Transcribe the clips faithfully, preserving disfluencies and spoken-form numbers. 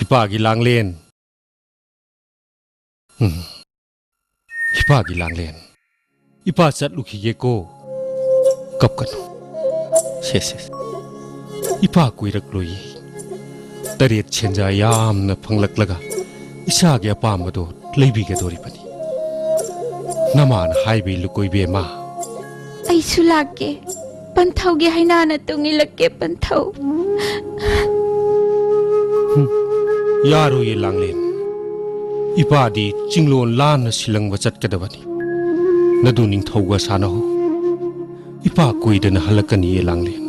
ꯏꯄꯥꯒꯤ ꯂꯥꯡꯂꯦꯟ꯫ ꯎꯝ꯫ ꯏꯄꯥꯒꯤ ꯂꯥꯡꯂꯦꯟ꯫ ꯏꯄꯥ ꯆꯠꯂꯨꯈꯤꯒꯦꯀꯣ꯫ ꯀꯞꯀꯅꯨ꯫ ꯁꯦ, ꯁꯦ, ꯁꯦ꯫ ꯏꯄꯥ ꯀꯨꯏꯔꯛꯂꯣꯏꯌꯦ꯫ ꯇꯔꯦꯠ ꯁꯦꯟꯖꯥ ꯌꯥꯝꯅ ꯐꯪꯂꯛꯂꯒ ꯏꯁꯥꯒꯤ ꯑꯄꯥꯝꯕꯗꯣ ꯂꯩꯕꯤꯒꯗꯧꯔꯤꯕꯅꯤ꯫ ꯅꯃꯥꯅ ꯍꯥꯏꯕ ꯏꯜꯂꯨꯀꯣ ꯏꯕꯦꯝꯃ꯫ ꯑꯩꯁꯨ ꯂꯥꯛꯀꯦ꯫ ꯄꯟꯊꯧꯒꯤ ꯍꯩꯅꯥꯅ ꯇꯨꯡ ꯏꯜꯂꯛꯀꯦ, ꯄꯟꯊꯧ꯫ ꯍꯨꯝ, ꯌꯥꯔꯣꯏꯌꯦ ꯂꯥꯡꯂꯦꯟ꯫ ꯏꯄꯥꯗꯤ ꯆꯤꯡꯂꯣꯟ ꯂꯥꯟꯅ ꯁꯤꯂꯪꯕ ꯆꯠꯀꯗꯕꯅꯤ꯫ ꯅꯗꯨ ꯅꯤꯡꯊꯧꯒ ꯁꯥꯟꯅꯍꯧ꯫ ꯏꯄꯥ ꯀꯨꯏꯗꯅ ꯍꯜꯂꯛꯀꯅꯤꯌꯦ ꯂꯥꯡꯂꯦꯟ꯫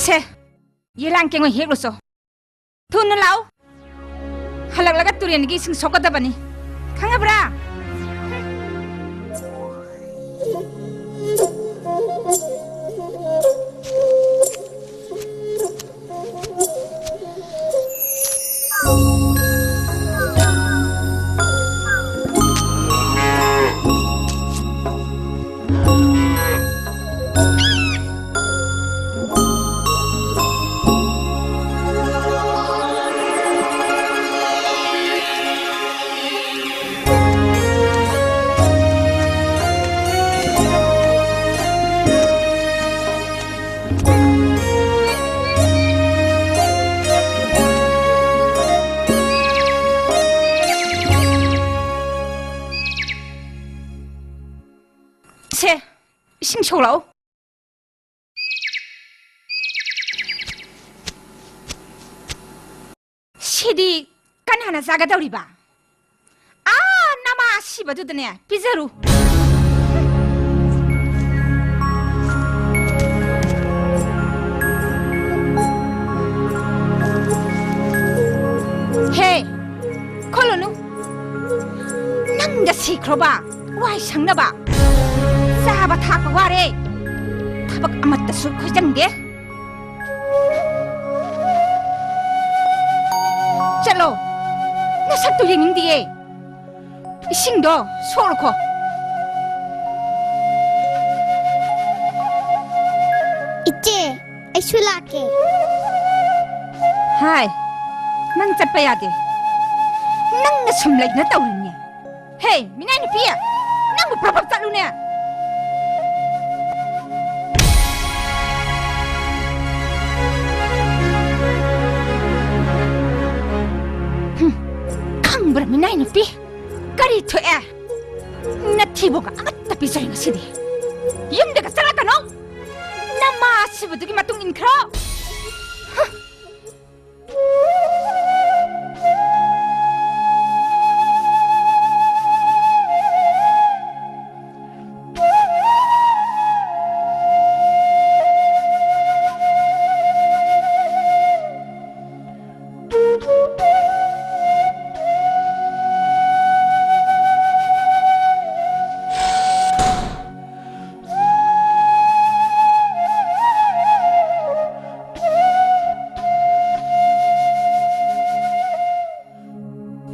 ꯁꯦ, ꯌꯦꯂꯥꯡ ꯀꯦꯡꯉꯣꯏ ꯍꯦꯛꯂꯨꯆꯣ꯫ ꯊꯨꯅ ꯂꯥꯛꯎ꯫ ꯍꯜꯂꯛꯂꯒ ꯇꯨꯔꯦꯟꯒꯤ ꯏꯁꯤꯡ ꯁꯣꯛꯀꯗꯕꯅꯤ꯫ ꯈꯪꯉꯕ꯭ꯔꯥ? ꯁꯦ, ꯏꯁꯤꯡ ꯁꯣꯛꯂꯛꯑꯣ꯫ ꯁꯤꯗꯤ ꯀꯅꯥꯅ ꯆꯥꯒꯗꯧꯔꯤꯕ? ꯑꯥ, ꯅꯃꯥ ꯑꯁꯤꯕꯗꯨꯗꯅꯦ ꯄꯤꯖꯔꯨ꯫ ꯍꯦ, ꯈꯣꯠꯂꯨꯅꯨ꯫ ꯅꯪꯒ ꯁꯤꯈ꯭ꯔꯣꯕ, ꯋꯥꯏ ꯁꯪꯅꯕ꯫ ꯆꯥꯕ ꯊꯛꯄ ꯋꯥꯔꯦ꯫ ꯊꯕꯛ ꯑꯃꯠꯇꯁꯨ ꯈꯣꯏꯖꯪꯗꯦ꯫ ꯅꯁꯛꯇꯨ ꯌꯦꯡꯅꯤꯡꯗꯤꯌꯦ꯫ ꯏꯁꯤꯡꯗꯣ ꯁꯣꯛꯂꯨꯈꯣ꯫ ꯏꯆꯦ, ꯑꯩꯁꯨ ꯂꯥꯛꯀꯦ꯫ ꯍꯥꯏ, ꯅꯪ ꯆꯠꯄ ꯌꯥꯗꯦ꯫ ꯅꯪꯅ ꯁꯨꯝ ꯂꯩꯅ ꯇꯧꯔꯤꯅꯦ꯫ ꯍꯦ, ꯃꯤꯅꯥꯏ ꯅꯨꯄꯤ, ꯅꯪꯕꯨ ꯄ꯭ꯔꯞ ꯄ꯭ꯔꯞ ꯆꯠꯂꯨꯅꯦ꯫ ꯍꯨꯝ, ꯈꯪꯕ꯭ꯔꯥ ꯃꯤꯅꯥꯏ ꯅꯨꯄꯤ? ꯀꯔꯤ ꯊꯣꯛꯑꯦ? ꯅꯊꯤꯕꯣꯡꯒ ꯑꯃꯠꯇ ꯄꯤꯖꯔꯦ ꯉꯁꯤꯗꯤ꯫ ꯌꯨꯝꯗꯒ ꯆꯠꯂꯛꯀꯅꯨ꯫ ꯅꯃꯥ ꯑꯁꯤꯕꯗꯨꯒꯤ ꯃꯇꯨꯡ ꯏꯟꯈ꯭ꯔꯣ꯫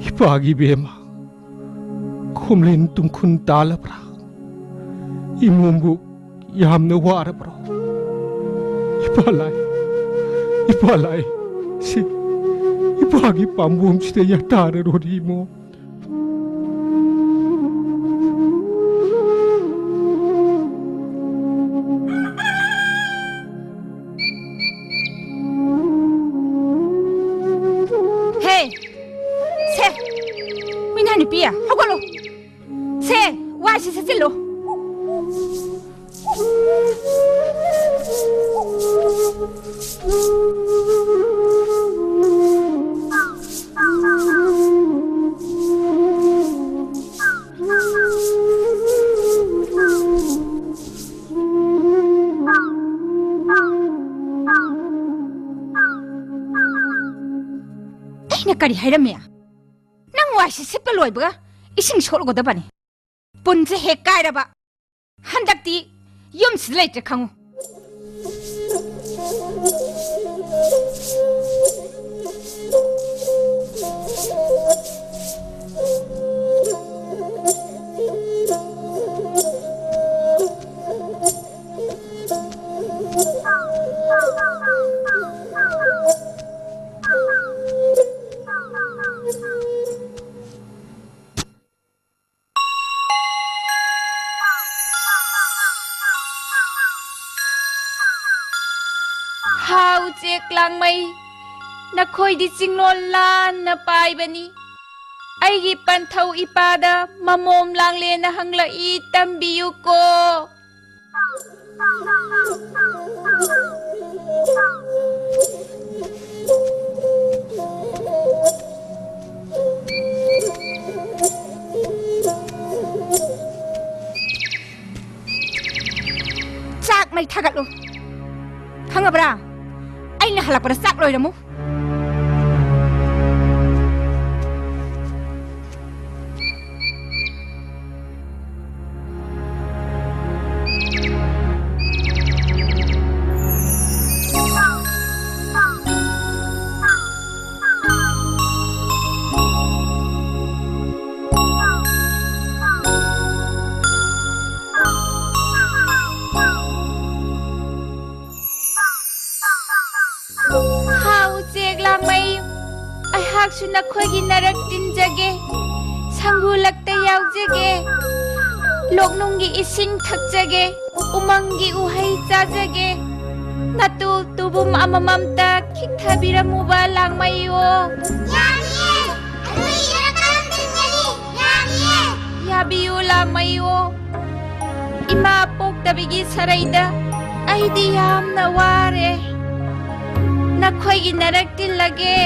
ꯏꯄꯥꯒꯤ ꯏꯕꯦꯝꯃ, ꯈꯣꯝꯂꯦꯟ ꯇꯨꯡꯈꯨꯟ ꯇꯥꯜꯂꯕ꯭ꯔꯥ? ꯏꯃꯣꯝꯕꯨ ꯌꯥꯝꯅ ꯋꯥꯔꯕ꯭ꯔꯣ? ꯏꯄꯥ ꯂꯥꯏ, ꯏꯄꯥ ꯂꯥꯏ, ꯁꯤ ꯏꯄꯥꯒꯤ ꯄꯥꯝꯕꯣꯝꯁꯤꯗ ꯌꯥꯇꯥꯔꯔꯣꯅꯤ ꯏꯃꯣꯝ꯫ ꯍꯦ! ꯁꯦ! ꯃꯤꯅꯥꯏ ꯅꯨꯄꯤ, ꯍꯧꯒꯠꯂꯣ! ꯁꯦ! ꯋꯥꯏꯁꯤ ꯁꯤꯠꯆꯤꯜꯂꯨ! ꯑꯩꯅ ꯀꯔꯤ ꯍꯥꯏꯔꯝꯃꯤ? ꯅꯪ ꯋꯥꯏꯁꯤ ꯁꯤꯠꯄ ꯂꯣꯏꯕꯒ ꯏꯁꯤꯡ ꯁꯣꯛꯂꯨꯒꯗꯕꯅꯤ꯫ ꯄꯨꯟꯁꯦ ꯍꯦꯛ ꯀꯥꯏꯔꯕ꯫ ꯍꯟꯗꯛꯇꯤ ꯌꯨꯝꯁꯤꯗ ꯂꯩꯇ꯭ꯔꯦ ꯈꯪꯉꯨ꯫ ꯎꯆꯦꯛ ꯂꯥꯡꯃꯩ, ꯅꯈꯣꯏꯗꯤ ꯆꯤꯡꯂꯣꯟ ꯂꯥꯟꯅ ꯄꯥꯏꯕꯅꯤ꯫ ꯑꯩꯒꯤ ꯄꯟꯊꯧ ꯏꯄꯥꯗ ꯃꯃꯣꯝ ꯂꯥꯡꯂꯦꯅ ꯍꯪꯂꯛꯏ, ꯇꯝꯕꯤꯌꯨꯀꯣ꯫ ꯆꯥꯛ ꯃꯩ ꯊꯥꯒꯠꯂꯨ꯫ ꯈꯪꯉꯕ꯭ꯔꯥ? ꯑꯩꯅ ꯍꯜꯂꯛꯄꯗ ꯆꯥꯛ ꯂꯣꯏꯔꯝꯃꯨ꯫ ꯍꯥ, ꯎꯆꯦꯛ ꯂꯥꯡꯃꯩ, ꯑꯩꯍꯥꯛꯁꯨ ꯅꯈꯣꯏꯒꯤ ꯅꯔꯛ ꯇꯤꯟꯖꯒꯦ, ꯁꯪꯒꯨ ꯂꯛꯇ ꯌꯥꯎꯖꯒꯦ, ꯂꯣꯛꯅꯨꯡꯒꯤ ꯏꯁꯤꯡ ꯊꯛꯆꯒꯦ, ꯎꯃꯪꯒꯤ ꯎꯍꯩ ꯆꯥꯖꯒꯦ꯫ ꯅꯇꯨ ꯇꯨꯕꯨꯝ ꯑꯃꯃꯝꯇ ꯈꯤꯛꯊꯕꯤꯔꯝꯃꯨꯕ, ꯂꯥꯡꯃꯩꯌꯣ꯫ ꯌꯥꯅꯤꯌꯦ, ꯑꯗꯨ ꯏꯔꯀꯥꯟ ꯇꯤꯟꯒꯅꯤ꯫ ꯌꯥꯅꯤꯌꯦ꯫ ꯌꯥꯕꯤꯌꯨ, ꯂꯥꯡꯃꯩꯌꯣ꯫ ꯏꯃꯥ ꯄꯣꯛꯇꯕꯤꯒꯤ ꯁꯔꯩꯗ ꯑꯩꯗꯤ ꯌꯥꯝꯅ ꯋꯥꯔꯦ꯫ ꯅꯈꯣꯏꯒꯤ ꯅꯔꯛ ꯇꯤꯜꯂꯒꯦ꯫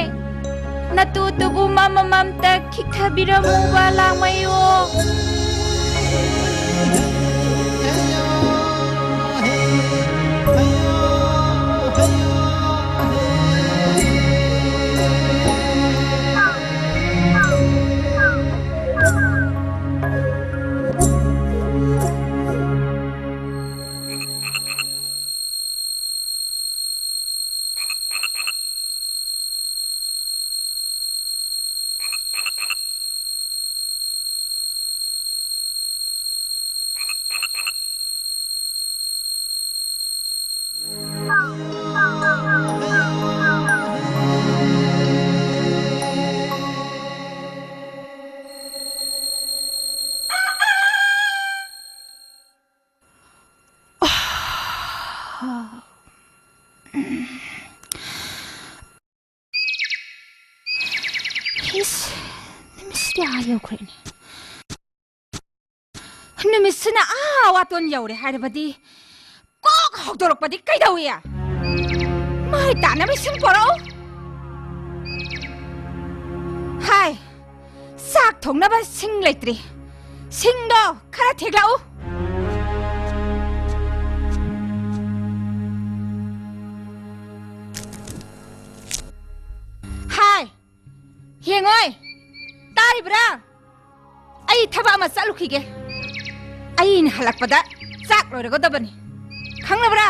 ꯅꯇꯨ ꯇꯨꯕꯨꯝ ꯑꯃꯃꯝꯇ ꯈꯤꯛꯊꯕꯤꯔꯝꯃꯨꯕ, ꯂꯥꯡꯃꯩꯌꯣ꯫ ꯑꯥ ꯌꯧꯈ꯭ꯔꯦꯅꯦ꯫ ꯅꯨꯃꯤꯠꯁꯤꯅ ꯑꯥ ꯋꯥꯇꯣꯟ ꯌꯧꯔꯦ ꯍꯥꯏꯔꯕꯗꯤ ꯀꯣꯛ ꯍꯧꯗꯣꯔꯛꯄꯗꯤ ꯀꯩꯗꯧꯏ? ꯃꯥꯏ ꯇꯥꯅꯕ ꯏꯁꯤꯡ ꯄꯣꯔꯛꯎ꯫ ꯍꯥꯏ, ꯆꯥꯛ ꯊꯣꯡꯅꯕ ꯁꯤꯡ ꯂꯩꯇ꯭ꯔꯤ꯫ ꯁꯤꯡꯗꯣ ꯈꯔ ꯊꯤꯂꯛꯎ꯫ ꯍꯥꯏ, ꯌꯦꯡꯉꯣꯏ, ꯇꯥꯔꯤꯕ꯭ꯔꯥ? ꯑꯩ ꯊꯕꯛ ꯑꯃ ꯆꯠꯂꯨꯈꯤꯒꯦ꯫ ꯑꯩꯅ ꯍꯜꯂꯛꯄꯗ ꯆꯥꯛ ꯂꯣꯏꯔꯒꯗꯕꯅꯤ꯫ ꯈꯪꯂꯕ꯭ꯔꯥ?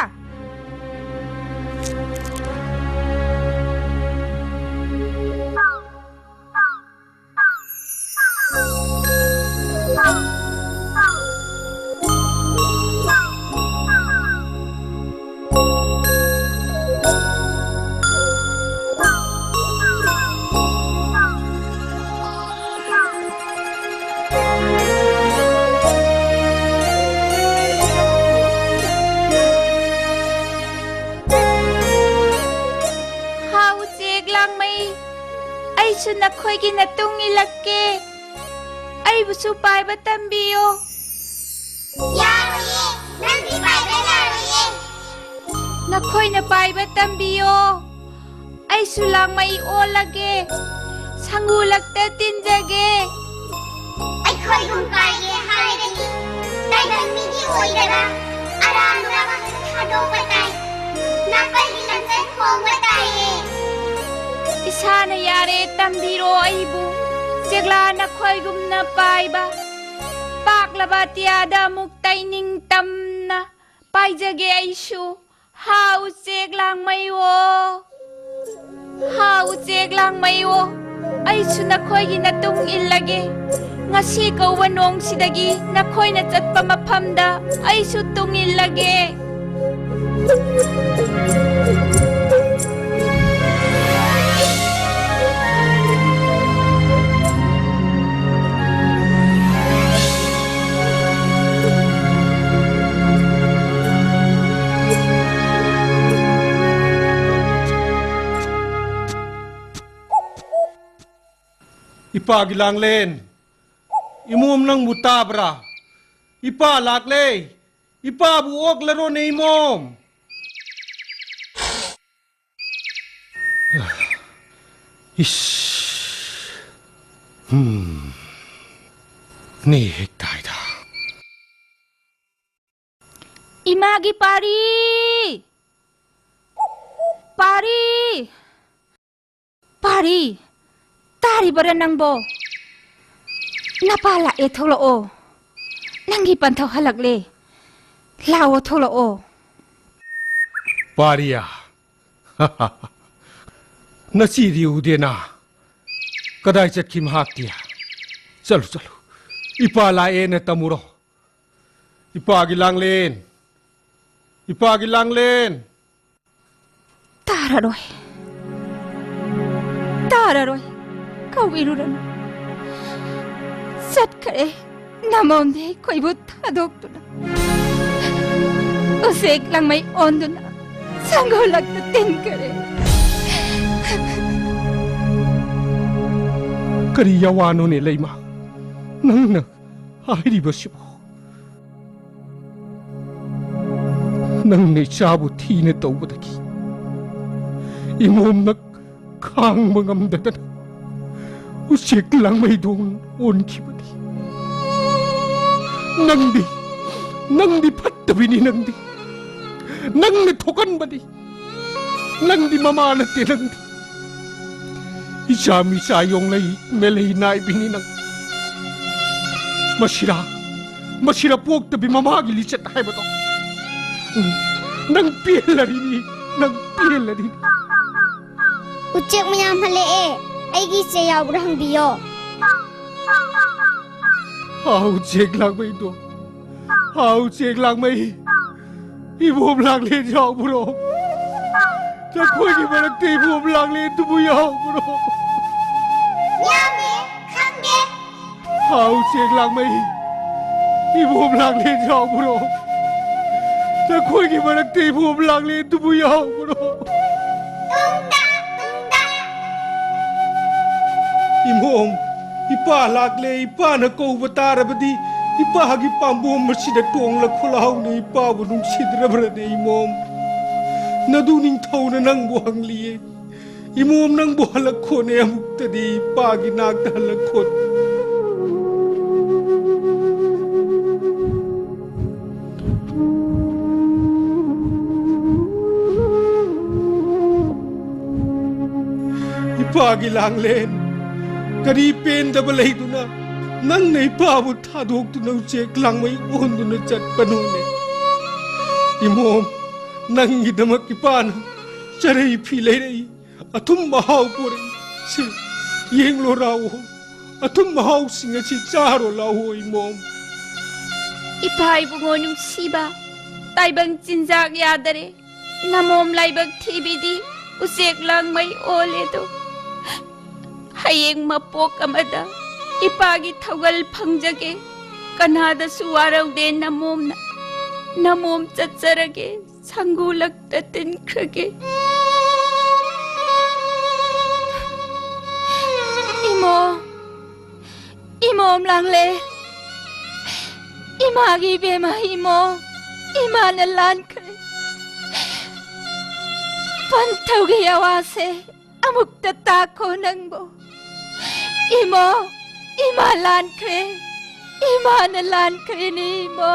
ꯍꯥ, ꯎꯆꯦꯛ ꯂꯥꯡꯃꯩ, ꯑꯩꯁꯨ ꯅꯈꯣꯏꯒꯤ ꯅꯇꯨꯡ ꯏꯜꯂꯛꯀꯦ꯫ ꯑꯩꯕꯨꯁꯨ ꯄꯥꯏꯕ ꯇꯝꯕꯤꯌꯣ꯫ ꯌꯥꯔꯣꯏꯌꯦ, ꯅꯪꯗꯤ ꯄꯥꯏꯕ ꯌꯥꯔꯣꯏꯌꯦ꯫ ꯅꯈꯣꯏꯅ ꯄꯥꯏꯕ ꯇꯝꯕꯤꯌꯣ꯫ ꯑꯩꯁꯨ ꯂꯥꯡꯃꯩ ꯑꯣꯜꯂꯒꯦ꯫ ꯁꯪꯒꯨ ꯂꯛꯇ ꯇꯤꯟꯖꯒꯦ꯫ ꯑꯩꯈꯣꯏꯒꯨꯝ ꯄꯥꯏꯒꯦ ꯍꯥꯏꯔꯗꯤ ꯇꯥꯏꯕꯪ ꯃꯤꯒꯤ ꯑꯣꯏꯗꯕ ꯑꯔꯥꯟꯕ ꯋꯥꯈꯜ ꯊꯥꯗꯣꯛꯄ ꯇꯥꯏ꯫ ꯅꯥꯀꯜꯒꯤ ꯂꯝꯆꯠ ꯍꯣꯡꯕ ꯇꯥꯏꯌꯦ꯫ ꯏꯁꯥꯅ ꯌꯥꯔꯦ, ꯇꯝꯕꯤꯔꯣ ꯑꯩꯕꯨ꯫ ꯆꯦꯛꯂꯥ ꯅꯈꯣꯏꯒꯨꯝꯅ ꯄꯥꯏꯕ꯫ ꯄꯥꯛꯂꯕ ꯑꯇꯤꯌꯥꯗ ꯑꯃꯨꯛ ꯇꯩꯅꯤꯡ ꯇꯝꯅ ꯄꯥꯏꯖꯒꯦ ꯑꯩꯁꯨ꯫ ꯍꯥ, ꯎꯆꯦꯛ ꯂꯥꯡꯃꯩꯋꯣ! ꯍꯥ, ꯎꯆꯦꯛ ꯂꯥꯡꯃꯩꯋꯣ! ꯑꯩꯁꯨ ꯅꯈꯣꯏꯒꯤ ꯅꯇꯨꯡ ꯏꯜꯂꯒꯦ꯫ ꯉꯁꯤ ꯀꯧꯕ ꯅꯣꯡꯁꯤꯗꯒꯤ ꯅꯈꯣꯏꯅ ꯆꯠꯄ ꯃꯐꯝꯗ ꯑꯩꯁꯨ ꯇꯨꯡ ꯏꯜꯂꯒꯦ꯫ ꯏꯄꯥꯒꯤ ꯂꯥꯡꯂꯦꯟ, ꯏꯃꯣꯝ ꯅꯪꯕꯨ ꯇꯥꯕ꯭ꯔꯥ? ꯏꯄꯥ ꯂꯥꯛꯂꯦ꯫ ꯏꯄꯥꯕꯨ ꯑꯣꯛꯂꯔꯣꯅꯦ ꯏꯃꯣꯝ꯫ ꯏꯁ꯫ ꯍꯨꯝ꯫ ꯅꯦ ꯍꯦꯛ ꯇꯥꯏꯗ꯫ ꯏꯃꯥꯒꯤ ꯄꯥꯔꯤ! ꯄꯥꯔꯤ! ꯄꯥꯔꯤ! ꯇꯥꯔꯤꯕꯔꯥ ꯅꯪꯕꯣ? ꯅꯄꯥ ꯂꯥꯛꯑꯦ, ꯊꯣꯛꯂꯛꯑꯣ꯫ ꯅꯪꯒꯤ ꯄꯟꯊꯧ ꯍꯜꯂꯛꯂꯦ꯫ ꯂꯥꯛꯑꯣ, ꯊꯣꯛꯂꯛꯑꯣ꯫ ꯄꯥꯔꯤꯌꯥ! ꯅꯆꯦꯗꯤ ꯎꯗꯦꯅ꯫ ꯀꯗꯥꯏ ꯆꯠꯈꯤ ꯃꯍꯥꯛꯇꯤ? ꯆꯠꯂꯨ, ꯆꯠꯂꯨ꯫ ꯏꯄꯥ ꯂꯥꯛꯑꯦꯅ ꯇꯝꯃꯨꯔꯣ꯫ ꯏꯄꯥꯒꯤ ꯂꯥꯡꯂꯦꯟ꯫ ꯏꯄꯥꯒꯤ ꯂꯥꯡꯂꯦꯟ꯫ ꯇꯥꯔꯔꯣꯏ꯫ ꯇꯥꯔꯔꯣꯏ꯫ ꯀꯧꯕꯤꯔꯨꯔꯅꯨ꯫ ꯆꯠꯈ꯭ꯔꯦ꯫ ꯅꯃꯣꯝꯗꯤ ꯑꯩꯈꯣꯏꯕꯨ ꯊꯥꯗꯣꯛꯇꯨꯅ꯫ ꯎꯆꯦꯛ ꯂꯪꯃꯩ ꯑꯣꯟꯗꯨꯅ ꯁꯪꯒꯣꯜꯂꯛꯇ ꯇꯤꯟꯈ꯭ꯔꯦ꯫ ꯀꯔꯤ ꯌꯥꯋꯥꯅꯣꯅꯦ, ꯂꯩꯃ? ꯅꯪꯅ ꯍꯥꯏꯔꯤꯕꯁꯤꯕꯨ? ꯅꯪꯅ ꯏꯆꯥꯕꯨ ꯊꯤꯅ ꯇꯧꯕꯗꯒꯤ ꯏꯃꯣꯝꯅ ꯈꯥꯡꯕ ꯉꯝꯗꯗꯅ ꯎꯆꯦꯛ ꯂꯥꯡꯃꯩꯗꯣꯡ ꯑꯣꯟꯈꯤꯕꯅꯤ꯫ ꯅꯪꯗꯤ, ꯅꯪꯗꯤ ꯐꯠꯇꯕꯤꯅꯤ, ꯅꯪꯗꯤ꯫ ꯅꯪꯅ ꯊꯣꯛꯍꯟꯕꯅꯤ꯫ ꯅꯪꯗꯤ ꯃꯃꯥ ꯅꯠꯇꯦ, ꯅꯪꯗꯤ ꯏꯆꯥ ꯃꯤꯆꯥ ꯌꯣꯡꯂꯩ ꯃꯦꯂꯩ ꯅꯥꯏꯕꯤꯅꯤ ꯅꯪ꯫ ꯃꯁꯤꯔꯥ, ꯃꯁꯤꯔꯥ ꯄꯣꯛꯇꯕꯤ ꯃꯃꯥꯒꯤ ꯂꯤꯆꯠ ꯍꯥꯏꯕꯗꯣ꯫ ꯎꯝ, ꯅꯪ ꯄꯦꯜꯂꯔꯤꯅꯤ, ꯅꯪ ꯄꯦꯜꯂꯔꯤꯅꯤ꯫ ꯎꯆꯦꯛ ꯃꯌꯥꯝ ꯍꯜꯂꯛꯑꯦ, ꯑꯩꯒꯤ ꯏꯆꯦ ꯌꯥꯎꯕ꯭ꯔꯥ ꯍꯪꯕꯤꯌꯣ꯫ ꯍꯥ, ꯎꯆꯦꯛ ꯂꯥꯡꯃꯩꯗꯣ, ꯍꯥ, ꯎꯆꯦꯛ ꯂꯥꯡꯃꯩ, ꯏꯕꯣꯝ ꯂꯥꯡꯂꯦꯟ ꯌꯥꯎꯕ꯭ꯔꯣ? ꯅꯈꯣꯏꯒꯤ ꯃꯔꯛꯇ ꯏꯕꯣꯝ ꯂꯥꯡꯂꯦꯟꯗꯨꯕꯨ ꯌꯥꯎꯕ꯭ꯔꯣ? ꯌꯥꯎꯗꯦ, ꯈꯪꯗꯦ꯫ ꯍꯥ, ꯎꯆꯦꯛ ꯂꯥꯡꯃꯩ, ꯏꯕꯣꯝ ꯂꯥꯡꯂꯦꯟ ꯌꯥꯎꯕ꯭ꯔꯣ? ꯅꯈꯣꯏꯒꯤ ꯃꯔꯛꯇ ꯏꯕꯣꯝ ꯂꯥꯡꯂꯦꯟꯗꯨꯕꯨ ꯌꯥꯎꯕ꯭ꯔꯣ? ꯇꯨꯡꯗ, ꯇꯨꯡꯗ꯫ ꯏꯕꯣꯝ, ꯏꯄꯥ ꯂꯥꯛꯂꯦ, ꯏꯄꯥꯅ ꯀꯧꯕ ꯇꯥꯔꯕꯗꯤ ꯏꯄꯥꯒꯤ ꯄꯥꯝꯕꯣꯝ ꯑꯁꯤꯗ ꯇꯣꯡꯂꯛꯈꯣ ꯂꯥꯎꯅ ꯏꯄꯥꯕꯨ ꯅꯨꯡꯁꯤꯗ꯭ꯔꯕ꯭ꯔꯅꯦ ꯏꯃꯣꯝ? ꯅꯗꯨ ꯅꯤꯡꯊꯧꯅ ꯅꯪꯕꯨ ꯍꯪꯂꯤꯌꯦ꯫ ꯏꯃꯣꯝ, ꯅꯪꯕꯨ ꯍꯜꯂꯛꯈꯣꯅꯦ, ꯑꯃꯨꯛꯇꯗꯤ ꯏꯄꯥꯒꯤ ꯅꯥꯛꯇ ꯍꯜꯂꯛꯈꯣꯅꯦ꯫ ꯏꯄꯥꯒꯤ ꯂꯥꯡꯂꯦꯟ, ꯀꯔꯤ ꯄꯦꯟꯗꯕ ꯂꯩꯗꯨꯅ ꯅꯪꯅ ꯏꯄꯥꯕꯨ ꯊꯥꯗꯣꯛꯇꯨꯅ ꯎꯆꯦꯛ ꯂꯥꯡꯃꯩ ꯑꯣꯟꯗꯨꯅ ꯆꯠꯄꯅꯣꯅꯦ? ꯏꯃꯣꯝ, ꯅꯪꯒꯤꯗꯃꯛ ꯏꯄꯥꯅ ꯆꯔꯩ ꯐꯤ ꯂꯩꯔꯛꯏ, ꯑꯊꯨꯝ ꯑꯍꯥꯎ ꯄꯨꯔꯛꯏ꯫ ꯁꯤ ꯌꯦꯡꯂꯣ ꯂꯥꯎꯑꯣ, ꯑꯊꯨꯝ ꯑꯍꯥꯎꯁꯤꯡ ꯑꯁꯤ ꯆꯥꯔꯣ ꯂꯥꯎꯑꯣ ꯏꯃꯣꯝ꯫ ꯏꯄꯥ ꯏꯕꯨꯡꯉꯣ ꯅꯨꯡꯁꯤꯕ, ꯇꯥꯏꯕꯪ ꯆꯤꯟꯖꯥꯛ ꯌꯥꯗꯔꯦ꯫ ꯅꯃꯣꯝ ꯂꯥꯏꯕꯛ ꯊꯤꯕꯤꯗꯤ ꯎꯆꯦꯛ ꯂꯥꯡꯃꯩ ꯑꯣꯜꯂꯦꯗꯣ꯫ ꯍꯌꯦꯡ ꯃꯄꯣꯛ ꯑꯃꯗ ꯏꯄꯥꯒꯤ ꯊꯧꯒꯜ ꯐꯪꯖꯒꯦ꯫ ꯀꯅꯥꯗꯁꯨ ꯋꯥꯔꯧꯗꯦ ꯅꯃꯣꯝꯅ꯫ ꯅꯃꯣꯝ ꯆꯠꯆꯔꯒꯦ, ꯁꯪꯒꯨ ꯂꯛꯇ ꯇꯤꯟꯈ꯭ꯔꯒꯦ꯫ ꯏꯃꯣ, ꯏꯃꯣꯝ ꯂꯥꯡꯂꯦ꯫ ꯏꯃꯥꯒꯤ ꯏꯕꯦꯝꯃ ꯏꯃꯣ, ꯏꯃꯥꯅ ꯂꯥꯟꯈ꯭ꯔꯦ꯫ ꯄꯟꯊꯧꯒꯤ ꯑꯋꯥꯁꯦ ꯑꯃꯨꯛꯇ ꯇꯥꯈꯣ ꯅꯪꯕꯣ꯫ ꯏꯃꯣ, ꯏꯃꯥ ꯂꯥꯟꯈ꯭ꯔꯦ꯫ ꯏꯃꯥꯅ ꯂꯥꯟꯈ꯭ꯔꯦꯅꯦ ꯏꯃꯣ꯫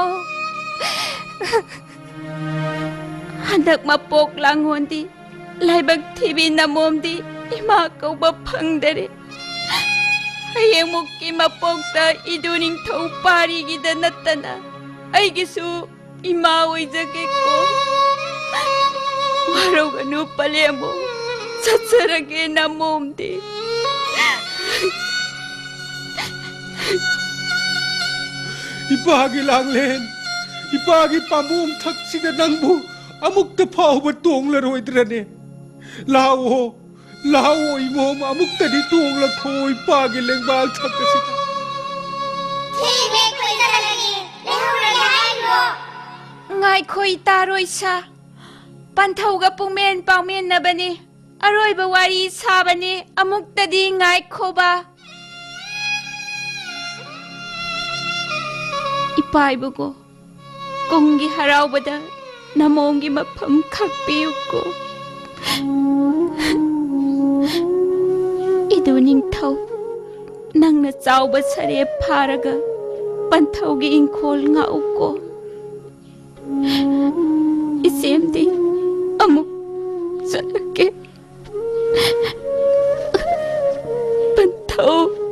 ꯍꯟꯗꯛ ꯃꯄꯣꯛ ꯂꯥꯡꯉꯣꯟꯗꯤ ꯂꯥꯏꯕꯛ ꯊꯤꯕꯤ ꯅꯃꯣꯝꯗꯤ ꯏꯃꯥ ꯀꯧꯕ ꯐꯪꯗꯔꯦ꯫ ꯍꯌꯦꯡꯃꯨꯛꯀꯤ ꯃꯄꯣꯛꯇ ꯏꯗꯨ ꯅꯤꯡꯊꯧ ꯄꯥꯔꯤꯒꯤꯗ ꯅꯠꯇꯅ ꯑꯩꯒꯤꯁꯨ ꯏꯃꯥ ꯑꯣꯏꯖꯒꯦꯀꯣ꯫ ꯋꯥꯔꯧꯒꯅꯨ ꯄꯂꯦꯝꯕꯨ, ꯆꯠꯆꯔꯒꯦ ꯅꯃꯣꯝꯗꯤ꯫ ꯏꯄꯥꯒꯤ ꯂꯥꯡꯂꯦꯟ, ꯏꯄꯥꯒꯤ ꯄꯥꯝꯕꯣꯝ ꯊꯛꯁꯤꯗ ꯅꯪꯕꯨ ꯑꯃꯨꯛꯇ ꯐꯥꯎꯕ ꯇꯣꯡꯂꯔꯣꯏꯗ꯭ꯔꯅꯦ? ꯂꯥꯛꯑꯣ, ꯂꯥꯛꯑꯣ ꯏꯃꯣꯝ, ꯑꯃꯨꯛꯇꯗꯤ ꯇꯣꯡꯂꯛꯈꯣ ꯏꯄꯥꯒꯤ ꯂꯦꯡꯕꯥꯜ ꯊꯛ ꯑꯁꯤꯗ꯫ ꯊꯦꯡꯂꯦ, ꯈꯣꯏꯗꯔꯒꯦ, ꯂꯩꯍꯧꯔꯒꯦ ꯍꯥꯏꯔꯤꯕꯣ? ꯉꯥꯏꯈꯣ ꯏꯇꯥ ꯔꯣꯏꯁꯥ, ꯄꯟꯊꯧꯒ ꯄꯨꯡꯃꯦꯟ ꯄꯥꯎꯃꯦꯟꯅꯕꯅꯤ, ꯑꯔꯣꯏꯕ ꯋꯥꯔꯤ ꯁꯥꯕꯅꯤ, ꯑꯃꯨꯛꯇꯗꯤ ꯉꯥꯏꯈꯣꯕ꯫ ꯏꯄꯥ ꯏꯕꯨꯡꯉꯣ, ꯀꯨꯝꯒꯤ ꯍꯔꯥꯎꯕꯗ ꯅꯃꯣꯝꯒꯤ ꯃꯐꯝ ꯈꯥꯛꯄꯤꯌꯨꯀꯣ꯫ ꯏꯗꯨ ꯅꯤꯡꯊꯧ, ꯅꯪꯅ ꯆꯥꯎꯕ ꯁꯔꯦꯞ ꯐꯥꯔꯒ ꯄꯟꯊꯧꯒꯤ ꯏꯪꯈꯣꯜ ꯉꯥꯛꯎꯀꯣ꯫ ꯏꯆꯦꯝꯗꯤ ꯑꯃꯨꯛ ꯆꯠꯂꯒꯦ꯫ ꯄꯟꯊꯧ꯫